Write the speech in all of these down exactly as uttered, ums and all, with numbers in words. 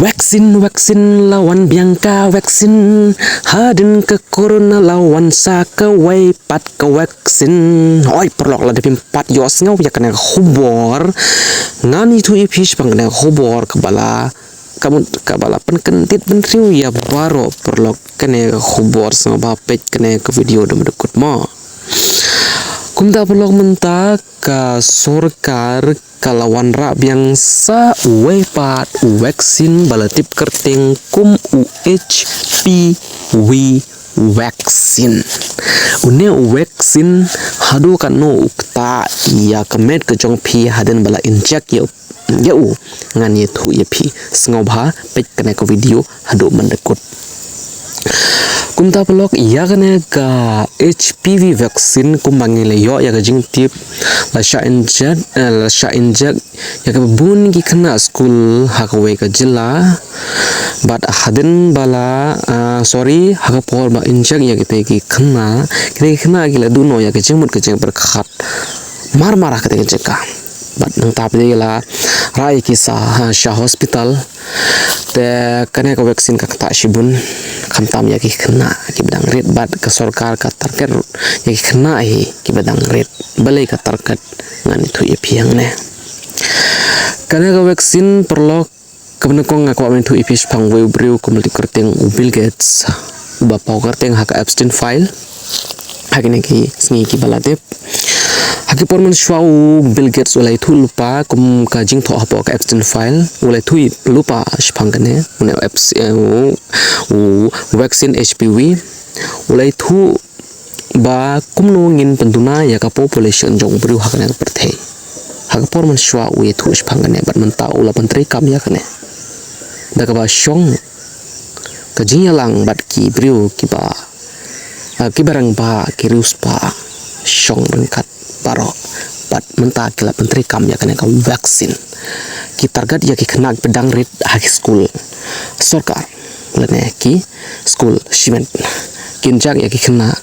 Vaccine, vaccine, la wan biang ka vaccine. Hadien ka corona la wan sa kawei pat ka vaccine. Oi, paralok, lada phim pat ïoh sngew ïa kane ka khubor, ngan ïathuh ïa phi shaphang kane ka khubor kaba la, kaba, kaba la pynkyndit bynriew ïa baroh, paralok. Kane ka khubor sngewbha peit kane ka video haduh ba kut mo. Kumta, paralok, mynta ka sorkar ka la wanrah biang sa uwei pat u vaccine ba la tip kyrteng kum u H P V vaccine. Une u vaccine haduh katno u ktah ïa ka met ka jong phi hadien ba la inject ïa u, ïa u, ngan ïathuh ïa phi. Sngewbha peit kane ka video haduh ban da kut. Kumta, paralok, ïa kane ka H P V vaccine, kumba ngi la ïoh ïa ka jingtip, la shah inject, eh, la shah inject ïa kaba bun ki khynnah skul ha kawei ka jylla. Bad hadien ba la, ah, sorry, ha ka por ba inject ïa kita ki khynnah, kita ki khynnah ki la duh noh ïa ka jingmut ka jingpyrkhat marmar ha kata ka jaka. Bad nangta pat ki la rah ïa ki sha, ha, sha hospital. Te kane ka vaccine ka ktah shibun, khamtam ïa ki khynnah kiba dang rit, bad ka sorkar ka target ïa ki khynnah hi kiba dang rit. Balei ka target, ngan ïathuh ïa phi hangne. Kane ka vaccine, paralok, kaba nyngkong nga kwah ban ïathuh ïa phi shaphang uwei u briew kumba la tip kyrteng u Bill Gates, uba paw kyrteng ha ka Epstein file ha kine ki sngi kiba la dep. Ha ki por mynshuwa u Bill Gates u la ïathuh lypa kum ka jingthoh hapoh ka Epstein file, u la ïathuh lypa shaphang kane, une u Eps-, eh, u, u vaccine H P V, u la ïathuh ba kumno ngin pynduna ïa ka population jong u briew ha kane ka pyrthei. Ha ka por mynshuwa u ïathuh shaphang kane, bad mynta u la pyntreikam ïa kane da kaba shong ka jingïalang bad ki briew kiba, ah, kiba rangbah, ki riewspah, shong ryngkat baroh. Bad mynta ki la pyntreikam ïa kane ka vaccine. Ki target ïa ki khynnah kiba dang rit ha ki skul sorkar lane ki skul shimet. Ki inject ïa ki khynnah,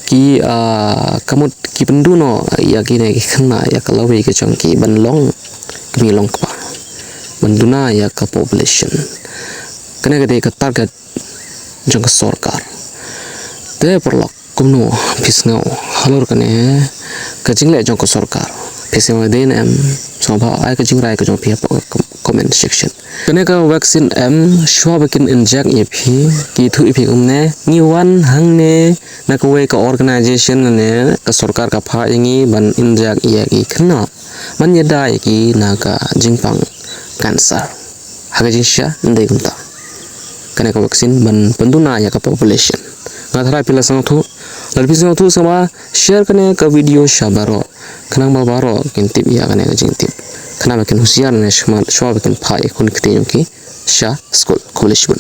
ki, ah, kamut ki pynduh noh ïa kine ki khynnah ïa ka lawei ka jong ki ban long kmie long kpa, ban duna ïa ka population. Kane ka dei ka target jong ka sorkar. Te paralok, kumno phi sngew halor kane ka jingleh jong ka sorkar? Phi sngew dei ne em? Sngewbha ai ka jingrai ka jong phi hapoh ka com-, comment section. Kane ka vaccine em, shuwa ba kin inject ïa phi, ki ïathuh ïa phi kumne, ngi wan hangne na kawei ka organization lane ka sorkar ka phah ïa ngi ban inject ïa ki khynnah ban ïada ïa ki na ka jingpang cancer. Ha ka jingshisha ym dei kumta. Kane ka vaccine ban pynduna ïa ka population. Nga tharai phi la sngewthuh. Lada phi sngewthuh, sngewbha share kane ka video sha baroh, khnang ba baroh kin tip ïa kane ka jingtip, khnang ba kin husiar ne shuwa ba kin phah ïa ki khun ki kti jong ki sha skul. Khublei shibun.